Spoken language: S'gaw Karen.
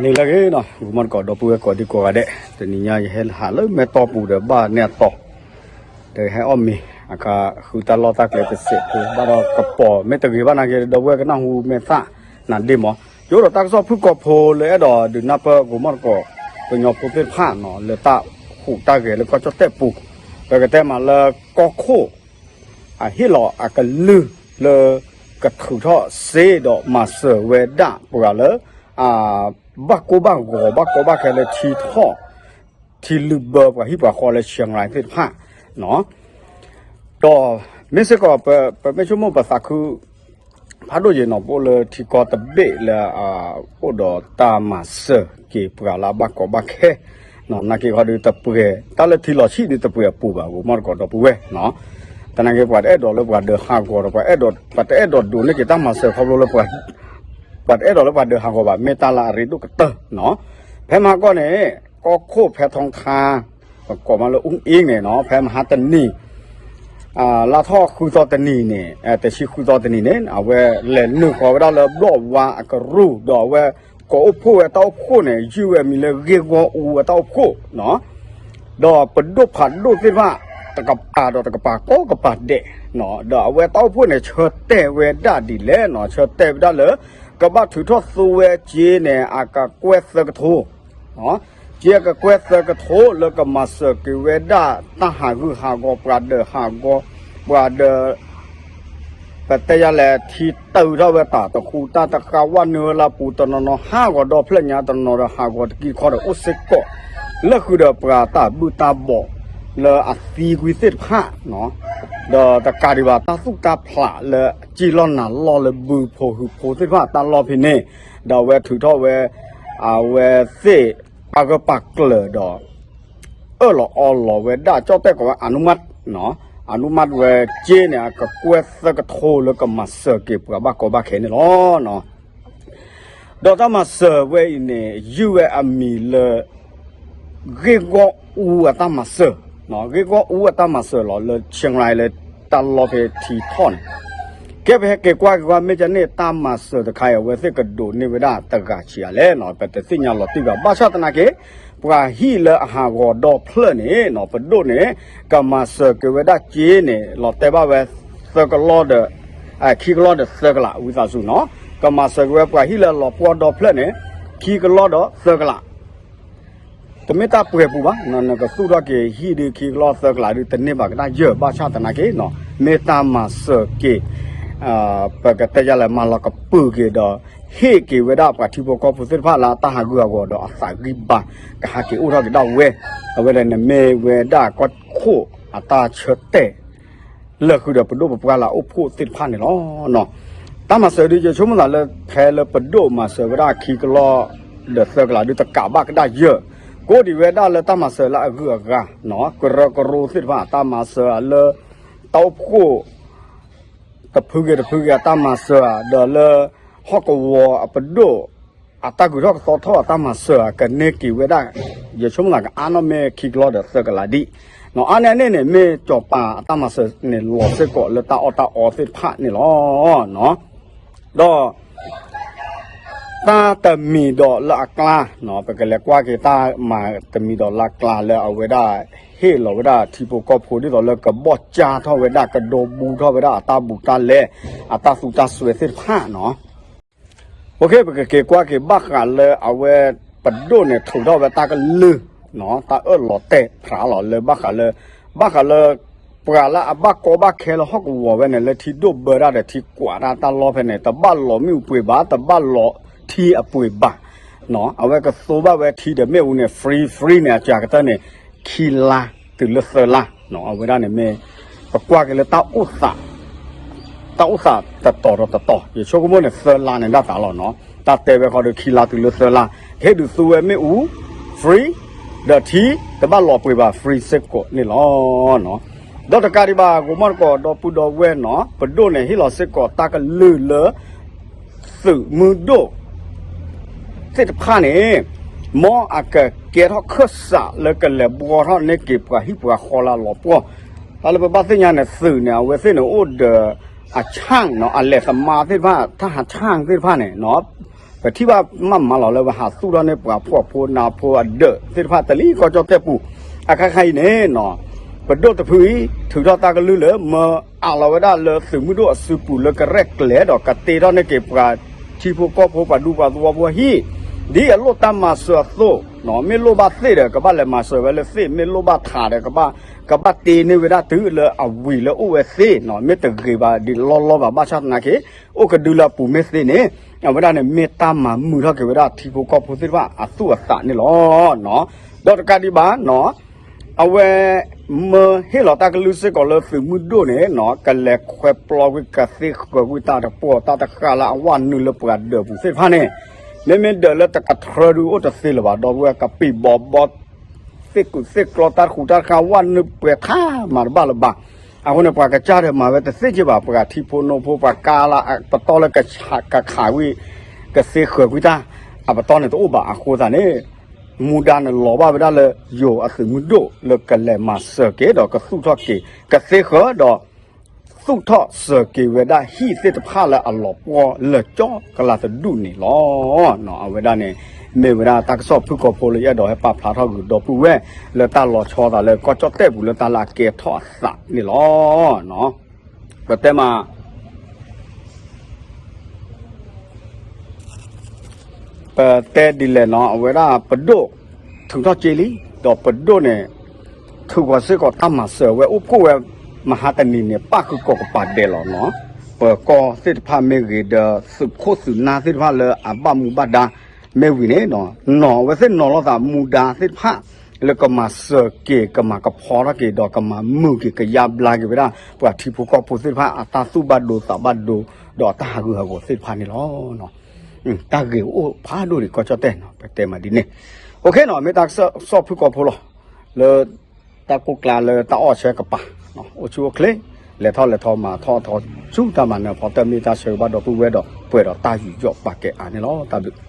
လၢဂ့ၤနီၤ ဂီၤမီၢ်တကိး ဒီပုၢ်ဝဲၢ်ကိးဒံကိးဂၤဒဲး, တနံၤညါယဟဲဟးလၢမဲၢ်တီပူၤဒီး ဘၣ်နဲၣ်အတီၤ, ဒီးယဟဲအီၣ်မ့ၤ အခါဃုတၢ်လီၢ်တၢ်ကျဲတစဲးဖိ ဘၣ်ဒီးကပီၤ မ့ၢ်တဂ့ၤဘၣ်နာ်က့ ဒီပုၢ်ဝဲၢ်ကနၢ်ဟူမဲာ်သၣ်နၤဒ့မး, ယအိၣ်ဒီးတၢ်ကစီၣ်ဖုၣ်ကိာ်ဖိလၢအဲၣ်ဒိးဒုးနၢ်ပၢၢ်ဂီၤမီၢ်တကိး ကညီဖိသ့ၣ်တဖၣ်နီၤ လၢတၢ်ဟူးတၢ်ဂဲၤလၢကီၢ်ကၠီၣ်တဲၣ်ပူၤ, ပကတဲမးလၢကီၢ်ခိၣ် အဟ့ၣ်လီၤအကလုၢ်လၢ ကထုးထီၣ်စ့ဒီးမၤစၢၤဝဲဒၣ်ပှၤလၢ ဘၣ်ကိၢ်ဘၣ်ဂီၤ ဘၣ်ကီဘၣ်ခဲလၢထံထီၣ် ထံလုၢ်ဘၢပှၤဟံၣ်ပှၤဃီလၢ Chiang Rai သ့ၣ်တဖၣ်နီၤ, ဒီးမ့ၢ်စ့ၢ်ကီး ပမ့ၢ်ဆိကမိၣ်ပသးခု ဖးဒိၣ်ယဲနီၤ ပအိၣ်လၢထံကီၢ်တဘ့ၣ်လၢ အိၣ်ဒီးတၢ်မၤစၢၤက့ၤပှၤလၢအဘၣ်ကီဘၣ်ခဲ, နာ်က့ခီဒီးတပှဲၤ တၢ်လၢထံလီၤဆံၣ်ဒုးတပှဲၤအပူၤဘၣ် ဂီၤမီၢ်တကိးဒီပုၢ်ဝဲၢ်နီၤ, သနာ်က့ပှၤတအဲၣ်ဒိးလၢပှၤဒၢးဟးဂီၤဒီး ပှၤအဲၣ်ဒိး ပှၤတအဲၣ်ဒိးဒိးန့ၢ်က့ၤတၢ်မၤစၢၤခီဖျိလၢ ပှၤတအဲၣ်ဒိးလၢပှၤဒၢးဟးဂီၤဘၣ် မ့ၢ်တၢ်လၢအရ့ဒိၣ်ကတၢၢ်နီၤ, ဖဲမဟါကီၢ်န့ၣ် ကီၢ်ခိၣ်ဖဲထီထါ ပကိးမးလၢအူအ့န့ၣ်နီၤ ဖဲမဟါတနံၤ လါထီၣ်ဃုသီတနံၤန့ၣ် တဆံဃုသီတနံၤန့ၣ် အဝဲလဲၤနုာ်ဃီၤဝဲဒၣ်လၢဘျီၣ်ဝါအကရူၢ် ဒီးအဝဲကိးအိၣ်ဖှိၣ်ဝဲတၢ်အိၣ်ဖှိၣ်န့ၣ် ယုၢ်ဝဲမံၤလၢဂ့ၢ်ဂီၢ်အူအတၢ်အိၣ်ဖှိၣ်နီၤ, ဒီးပဒိၣ်ဖးဒိၣ်သ့ၣ်တဖၣ် တကပၤဒီးတကပၤကိးကပၤဒဲးနီၤ, ဒီးအဝဲတၢ်အိၣ်ဖှိၣ်န့ၣ် ဆၢတဲာ်ဝဲဒၣ်ဒ်လဲၣ်နီၤ ဆၢတဲာ်ဝဲဒၣ်လၢ ကဘၣ်ထုးထီၣ်သိဝဲစ့န့ၣ် အကကွဲၢ်သၢကထိ စ့အကကွဲၢ်သၢကထိလၢကမၤစၢၤက့ၤဝဲဒၣ်တၢ်ဟးဂူာ်ဟးဂီၤ ပှၤဒၢးဟးဂီၤ ပှၤဒၢး ပတဲယၤလဲၣ် ထံတၢထီၣ်ဝဲတၢ်တဃူတၢ်တဃါ ဝဲနုာ်ဝဲလၢပူၤ တနီၤနီၤဟးဂီၤဒီဖျၢၣ်ညါ တနီၤနီၤဒီးဟးဂီၤတကံတခီဒီးအိၣ်စ့ၢ်ကီး လၢဃုာ်ဒီးပှၤတၢ်ဘုၣ်တၢ်ဘီၣ် လၢအသံကွံာ်သ့ၣ်တဖၣ် ဒီးတကးဒံးဘၣ် တၢ်သူၣ်တၢ်ဖျးလၢအစံၣ်လီၢ်နၤလီၢ်လၢဘုဖိဟုဖိသ့ၣ်တဖၣ်တၢ်လီၢ်ဖဲန့ၣ် ဒီးအဝဲထုးထီၣ်ဝဲ အဝဲသ့ၣ်ပာ်ဂၢၢ်ပာ်ကျၢၤဒီး အၢၣ်လီၤအီလီၤဝဲဒၣ် ကၠီၣ်တဲၣ်ကိးဝဲ အနုမတ် နီၤ, အနုမတ် ဝဲစ့န့ၣ် အကကွဲၢ်သၢကထိလၢကမၤစၢၤက့ၤပှၤဘၣ်ကီဘၣ်ခဲန့ၣ်လီၤ. ဒီးတၢ်မၤစၢၤဝဲအံၤန့ၣ် ယုၢ်ဝဲအမံၤလၢ ဂ့ၢ်ဂီၢ်အူအတၢ်မၤစၢၤ, ဂ့ၢ်ဂီၢ်အူအတၢ်မၤစၢၤလီၤ လၢ Chiang Rai လၢတၢ်လီၢ်ဖဲထံထီၣ်န့ၣ်, ကဲပဟဲက့ၤကွၢ်က့ၤကွၢ် မ့ၢ်ကန့ၣ်တၢ်မၤစၢၤတခါအံၤ အဝဲသ့ၣ်ကဒိးန့ၢ်ဝဲဒၣ်တဂၤဆံးအါလဲၣ်နီၤ, ပတသ့ၣ်ညါလီၤတံၢ်ဘၣ်. ဘၣ်ဆၣ်သနာ်က့ ပှၤဟံၣ်လၢအဟးဂီၤဒီဖျၢၣ်န့ၣ်နီၤ ပဒိၣ်န့ၣ် ကမၤစၢၤက့ၤဝဲဒၣ်စ့န့ၣ် လီၤတဲာ်ဘၣ်ဝဲ သၢကလီၢ်ဒီး ခံကလီၢ်ဒီးသၢကလး ဝံသးစူၤနီၤ, ကမၤစၢၤက့ၤဝဲပှၤဟံၣ်လၢလီၤပှီၢ်ဒီဖျၢၣ်န့ၣ် ခံကလီၢ်ဒီးသၢကလး တမ့ၢ်တၢ်ပှဲၤပူၤဘၣ်, နကသူၣ်ထီၣ်က့ၤဟံၣ်ဒုးခံကလီၢ်သၢကလးဒုး တန့ၢ်ဘၣ်ကဒါယၢၢ် ဘၣ်ဆၣ်သနာ်က့နီၤ မ့ၢ်တၢ်မၤစၢၤက့ၤ ပကတဲယၤလဲၣ် မၤလီၤကပုာ်က့ၤဒီး ဟ့ၣ်က့ၤဝဲဒၣ်ပှၤထံဖိကီၢ်ဖိသ့ၣ်တဖၣ်လၢအတၢ်ဟးဂူာ်ဟးဂီၤဒီးအသးဂံၢ်ဘါ ကဟးက့ၤအိၣ်ထီၣ်က့ၤဒၣ်ဝဲ, အဝဲဒၣ်န့ၣ်မ့ၢ်ဝဲဒၣ်ကီၢ်ခိၣ်အတၢ်ဆၢတဲာ် လၢဃုာ်ဒီးပဒိၣ်ပပှၢ်လၢအအိၣ်ဖှိၣ်သ့ၣ်တဖၣ်န့ၣ်လီၤ. တၢ်မၤစၢၤဒုး ယဆိကမိၣ်သးလၢ ဖဲလၢပဒိၣ်မၤစၢၤဝဲဒၣ်ခံကလီၢ်ဒီးသၢကလးဒုး တကးဘၣ်ကဒါယၢၢ်, ကိးဒံးဝဲဒၣ်လၢတၢ်မၤစၢၤလၢအဂုၤအဂၤနီၤ ကရၢကရိသ့ၣ်တဖၣ် တၢ်မၤစၢၤလၢ တၢ်အိၣ်ဖှိၣ် တဖုဂ့ၤတဖုဂ့ၤအတၢ်မၤစၢၤ ဒီးလၢ ဟီၣ်ကဝီၤအပဒိၣ် အတၢ်ဂုၤထီၣ်ကသီထီၣ်အတၢ်မၤစၢၤ ကန့ၢ်က့ၤဝဲဒၣ် ယဆိကမိၣ်သးကအါနီၣ်မ့ၢ်ခံကလီၢ်ဒီးသၢကလးဒံး, အါန့ၢ်န့ၣ်န့ၣ် မ့ၢ်စီၤပၤအတၢ်မၤစၢၤန့ၣ် လီၤစ့ၢ်ကီးလၢတၢ်အီၣ်တၢ်အီသ့ၣ်တဖၣ်န့ၣ်လီၤ. ဒီး တၢ်တမံၤဒီးလၢအကျါ, ပကလဲၤကွၢ်က့ၤတၢ်မၤတမံၤဒီးလၢအကျါလၢအဝဲဒၣ် ဟ့ၣ်လီၤဝဲဒၣ်ထံဖိကီၢ်ဖိဒ်သိးလၢကဘီၣ်ကၢ်ထီၣ်ဝဲဒၣ် ကဒိးဘူးထီၣ်ဝဲဒၣ်အတၢ်ဘူးတၢ်လဲ အတၢ်သူတၢ်စွဲသ့ၣ်တဖၣ်နီၤ. ပကက့ၤကွၢ်က့ၤဘၣ်ဃးလၢအဝဲပဒိၣ်န့ၣ် ထုးထီၣ်ဝဲတၢ်ကလုၢ် တၢ်အၢၣ်လီၤတဲာ်ဖျါလီၤလၢဘၣ်ဃးလၢ ဘၣ်ဃးလၢ ပှၤလၢအဘၣ်ကီဘၣ်ခဲလၢဟီၣ်ကဝီၤဝဲန့ၣ် လၢထံဒိၣ်ဘၢတၢ်ဒီးထံကွၢ်တၢ်တၢ်လီၢ်ဖဲန့ၣ် တဘၣ်လီၤမ့ၣ်အူပှ့ၤဘၣ် တဘၣ်လီၤထံအပှ့ၤဘၣ် အဝဲကသိဘၣ်ဝဲထံဒီးမ့ၣ်အူန့ၣ် free free န့ၣ် အစှၤကတၢၢ်န့ၣ် ခံလါတုၤလၢသၢလါ, အဝဲဒၣ်န့ၣ်မ့ၢ် ပကွၢ်က့ၤလၢတၢ်အိၣ်သး တၢ်အိၣ်သးတတီၤဒီးတတီၤ ယဆိကမိၣ်န့ၣ် သၢလါန့ၣ်ဒၣ်သးလီၤနီၤ. တၢ်တဲဝဲဃီဒီးခံလါတုၤလၢသၢလါ ကဟ့ၣ်ဒုးသူဝဲမ့ၣ်အူ free ဒီးထံ တဘၣ်လီၤပှ့ၤဘၣ် free စ့ၢ်ကီးန့ၣ်လီၤ. ဒီးတကးဒံးဘၣ် ဂီၤမီၢ်တကိးဒီပုၢ်ဒီဝဲၢ်နီၤ ပဒိၣ်န့ၣ်ဟ့ၣ်လီၤစ့ၢ်ကီးတၢ်ကလုၢ်လၢ သုးမုၢ်ဒိၣ် သ့ၣ်တဖၣ်န့ၣ် မ်အကကဲထီၣ်ခၢၣ်စးလၢကလဲၤဘှီထီၣ်န့ၢ်က့ၤပှၤဟံၣ်ပှၤဃီလၢအလီၤပှီၢ်, တၢ်လၢပဘၣ်သ့ၣ်ညါန့ၣ် သုးန့ၣ် အဝဲသ့ၣ်န့ၣ်အိၣ်ဒီး အဆၣ်နီၤ အလဲၤသမါသ့ၣ်တဖၣ် တၢ်ဟးဆၣ်သ့ၣ်တဖၣ်န့ၣ်နီၤ ပထံၣ်ဘၣ်မးမးလီၤလၢပဟးသူၣ်ထီၣ်န့ၢ်ပှၤဖှီၣ်ဖိနါဖိအဒၢးသ့ၣ်တဖၣ်တလံၤကီၢ်ကၠီၣ်တဲၣ်ပူၤ, အခါခါအံၤန့ၣ်နီၤ ပဒိၣ်တဖုအံၤ ထုးထီၣ်တၢ်ကလုၢ်လၢမၢအးလီၤဝဲဒၣ်လၢသုးမုၢ်ဒိၣ်အစုပူၤလၢကရဲၣ်ကျဲၤဒီးကတ့ထီၣ်န့ၢ်က့ၤပှၤထံဖိကီၢ်ဖိပှၤဒူပှၤသဝီဖိအဟံၣ်, ဒ်အလိၣ်တၢ်မၤစၢၤအသိး, မ့ၢ်လိၣ်ဘၣ်သ့ၣ်ဒီး ကဘၣ်လဲၤမၤစၢၤဝဲလၢသ့ၣ်, မ့ၢ်လိၣ်ဘၣ်ထးဒီး ကဘၣ်တ့န့ၢ်ဝဲဒၣ်တုၤလၢအဝံၤလၢအိၣ်ဝဲသ့, မ့ၢ်တဂ့ၤဘၣ်ဒ်လီၢ်လီၢ်ဘၣ် ဘၣ်ဆၣ်သနာ်က့ အိၣ်ကဒုလၢအပူၤမ့ၢ်သ့န့ၣ်, အဝဲဒၣ်န့ၣ်မ့ၢ်တၢ်မၤမုာ်ထီၣ်က့ၤဝဲဒၣ်ထံဖိကီၢ်ဖိသ့ၣ်တဖၣ်အသူၣ်အသးန့ၣ်လီၤ. ဒီးတကးဒံးဘၣ်နီၤ အဝဲမၢဟ့ၣ်လီၤတၢ်ကလုၢ်စ့ၢ်ကီးလၢသုးမုၢ်ဒိၣ်န့ၣ်နီၤ ကလဲၤခွဲးပျီကွံာ်ကသ့ဃၢၤကွံာ်တၢ်တပှီၢ်တၢ်တဃာ်လၢအဝဲနုာ်လၢပှၤဒၢးပူၤသ့ၣ်တဖၣ်န့ၣ်, မ့မ့ၢ်ဒၢးလၢတကထြၢဒုးအိၣ်တသ့လၢၤဘၣ် ဒီပုၢ်ဝဲၢ် ကပံာ်ဘီဘီ သ့ၣ်ကူၣ်သ့ၣ်ကျီတၢ်တဃူးတၢ်တဃာ်ဝဲနုာ်ပှဲၤထါမၤတဘၣ်လၢၤဘၣ်. အဃိန့ၣ် ပှၤကစၢ်ဒီးမၤဝဲတသ့က့ဘၣ် ပှၤထံဖိနိဖိ ပှၤကါလၢပတီၢ်လၢကခးကွံာ် ကသ့ဃၢၤကွံာ်တၢ် အပတီၢ်န့ၣ်တအိၣ်ဘၣ်အဃိသတးန့ၣ် မူဒါန့ၣ်လီၤဘၣ်ဝဲဒၣ်လၢယိၤအသုးမုၢ်ဒိၣ်လၢကလဲၤမၤစၢၤက့ၤဒီးကသူၣ်ထီၣ်က့ၤ ကသ့ဃၢၤဒီး သူၣ်ထီၣ်စၢၤက့ၤဝဲဒၣ်ဟံၣ်သ့ၣ်တဖၣ်လၢအလီၤပှီၢ်လၢာ်ကၠီကလၤတဒူၣ်န့ၣ်လီၤ. အဝဲဒၣ်န့ၣ် မ့ၢ်ဝဲဒၣ်တၢ်ကစီၣ်ဖုၣ်ကိာ်ဖိလၢယအဲၣ်ဒိးဟဲပာ်ဖျါထီၣ်ဂုာ်ဒီပုၢ်ဝဲၢ် လၢတၢ်လီၤဆီသးလၢကီၢ်ကၠီၣ်တဲၣ်ပူၤလၢတၢ်လၢအကဲထီၣ်အသးန့ၣ်လီၤ. ပတဲမး ပတဲဒ်လဲၣ်နီၤ အဝဲဒၣ်ပဒိၣ်ထုးထီၣ်က့ၤလံ, ဒီးပဒိၣ်န့ၣ် ထုးဃီၤစ့ၢ်ကီးတၢ်မၤစၢၤဝဲအိၣ်ဖှိၣ်ဝဲ မဟါတနံၤန့ၣ် ပၣ်ဃုာ်ကိးကပၤဒဲးလီၤနီၤ. ပကီၢ်သ့ၣ်တဖၣ်မ့ၢ်ဂ့ၤဒီး သုးခိၣ်သုးနၢ်သ့ၣ်တဖၣ်လၢအဘၣ်မူဘၣ်ဒါမ့ၢ်ဝံၤန့ၣ် နီၤအဝဲသ့ၣ်နီၤလိာ်သးမူဒါသ့ၣ်တဖၣ် လၢကမၤစၢၤက့ၤ ကမၤကဖီထီၣ်က့ၤ ဒီးကမၤမုာ်က့ၤ ကယါဘျါက့ၤဝဲဒၣ် ပှၤထံဖိကီၢ်ဖိသ့ၣ်တဖၣ် အတၢ်သူၣ်ဘၣ်ဒိသးဘၣ်ဒိ ဒီးအတၢ်ဟးဂူာ်ဟးဂီၤသ့ၣ်တဖၣ်န့ၣ်လီၤ. တၢ်ဂ့ၤအိၣ်ဖးဒိၣ်ဒံးကီၢ်ကၠီၣ်တဲၣ်နီၤ ပတဲမးဒ်န့ၣ်. အိၣ်ခ့နီၤ မ့ၢ်တၢ်ကစီၣ်ဖုၣ်ကိာ်ဖိလီၤ. လၢတၢ်ကိၢ်ကျါလၢတၢ်အီၣ်ဆၢကပၤ အိၣ်ဆူၣ်အိၣ်ချ့ လဲၤထီၣ်လဲၤထီမၤထီၣ်ထီဆူတၢ်မၤနၢၤဖီတၢၣ်မ့ၢ်တၢ်ဆၢဂ့ၤဘၣ်ဒီပုၢ်ဝဲၢ်ဒီး ပှဲၤဒီးတၢ်ယူးယီၣ်ပာ်ကဲအါန့ၣ်လီၤ. တၢ်ဘျုး